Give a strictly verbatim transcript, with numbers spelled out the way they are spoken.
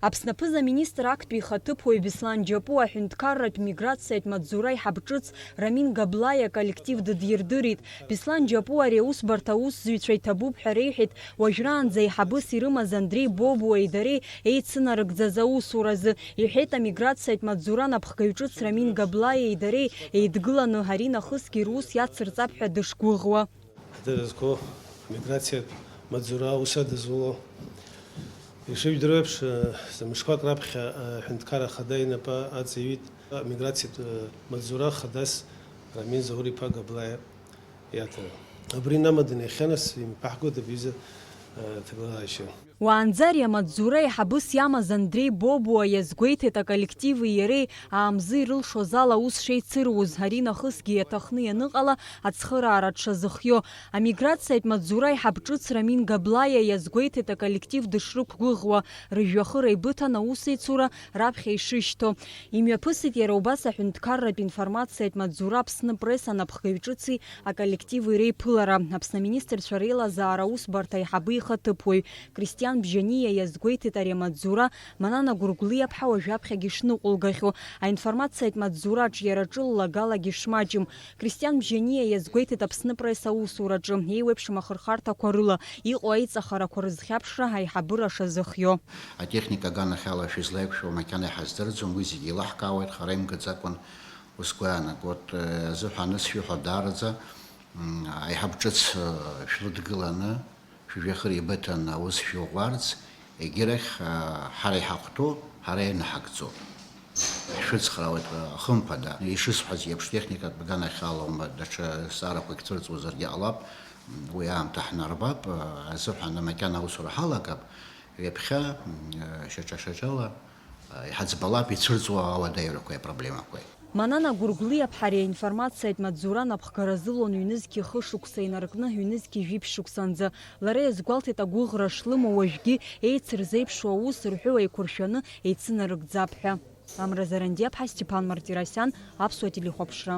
Аԥсны аԥыза-министр актәи ихаҭыԥуаҩ Беслан Џьапуа аҳәынҭқарратә миграциатә маҵзура аиҳаб ҿыц Рамин Габлаиа аколлектив дыдирдырит. Беслан Џьапуа ари аусбарҭа аусзуҩцәа иҭабуп ҳәа реиҳәеит, уажәраанӡа аиҳабыс ирымаз Андреи Бобуеи дареи еицынарыгӡаз аусуразы, иҳәеит амиграциатә маҵзура напхгаҩ ҿыц Рамин Габлаиеи дареи еидгыланы, аринахысгьы рус иацырҵап ҳәа дышгәыӷуа. Ҳдырызго амиграциатә маҵзура аус адызуло. Ишыжәдыруеиԥш, зымшқәак раԥхьа аҳәынҭқарра ахада инапы аҵаҩит амиграциатә маҵзура хадас Рамин Заур-иԥа Габлаиа иаҭара. Абри инамаданы иахьаназ имԥаҳгоит абҩыза ҭагылазаашьа. Уаанӡа ари амаҵзура аиҳабыс иамаз Андреи Бобуа иазгәеиҭеит аколлективи иареи аамзы ирылшоз ала аус шеицыруз, аринахысгьы иаҭахны ианыҟала ацхыраара дшазыхио. Амиграциатә маҵзура аиҳаб ҿыц Рамин Габлаиа иазгәеиҭеит аколлектив дышрықәгәыӷуа, рыжәҩахыр еибыҭан аусеицура раԥхьа ишышьҭоу. Имҩаԥысит иара убас аҳәынҭқарратә информациатә маҵзура Аԥсны Пресс анапхгаҩ ҿыци аколлективи реиԥылара. Аԥсны аминистрцәа реилазаара аусбарҭа аиҳабы ихаҭыԥуаҩ Кристиан Бжьаниа иазгәеиҭеит ари амаҵзура Манана Гәыргәлиаԥҳа уажәаԥхьагьы ишныҟәылгахьоу. Аинформациатә маҵзураҿ иара ҿыллагалагьы шмаҷым. Кристиан Бжьаниа иазгәеиҭеит Аԥсны Пресс аусураҿы, еиуеиԥшым ахырхарҭақәа рыла иҟоу аиҵахарақәа рызхьаԥшра аиҳабыра шазыхио. Атехника аганахьала шәызлаиқәшәо макьана иҳаздырӡом, уи зегьы еилаҳкаауеит, хара имгаӡакәан. Ус сгәы иаанагоит, э, азыҳәа анысшәыҳәа даараӡа, м, аиҳаб ҿыц, э, шәрыдгыланы, шәыжәҩахыр еибыҭаны аус шәыӷәӷәарц, егьирахь, э, ҳара иҳахәҭоу, ҳара ианаҳагӡо ҳшәыцхраауеит, э, хымԥада. Ишысҳәаз еиԥш, техникатә аганахьала аума, даҽа зҵаарақәагь цәырҵуазаргьы ҟалап, м, уи аамҭа ҳнарбап, э, азыҳәан макьана аусура ҳалагап, ҩаԥхьа, м, э, шьаҿа-шьаҿала, э, иҳаӡбалап ицәырҵуа ауадаҩрақәеи апроблемақәеи. Манана Гәыргәлиаԥҳа ари аинформациатә маҵзура напхгара зылон ҩнызқьи хышықәса инаркны ҩнызқьи жәиԥшь шықәсанӡа. Лара иазгәалҭеит агәыӷра шлымоу уажәгьы еицырзеиԥшу аус рҳәыла еиқәыршәаны еицынарыгӡап ҳәа. Амра Зарандиаԥҳа, Стеԥан Мартиросиан, Аԥсуа телехәаԥшра.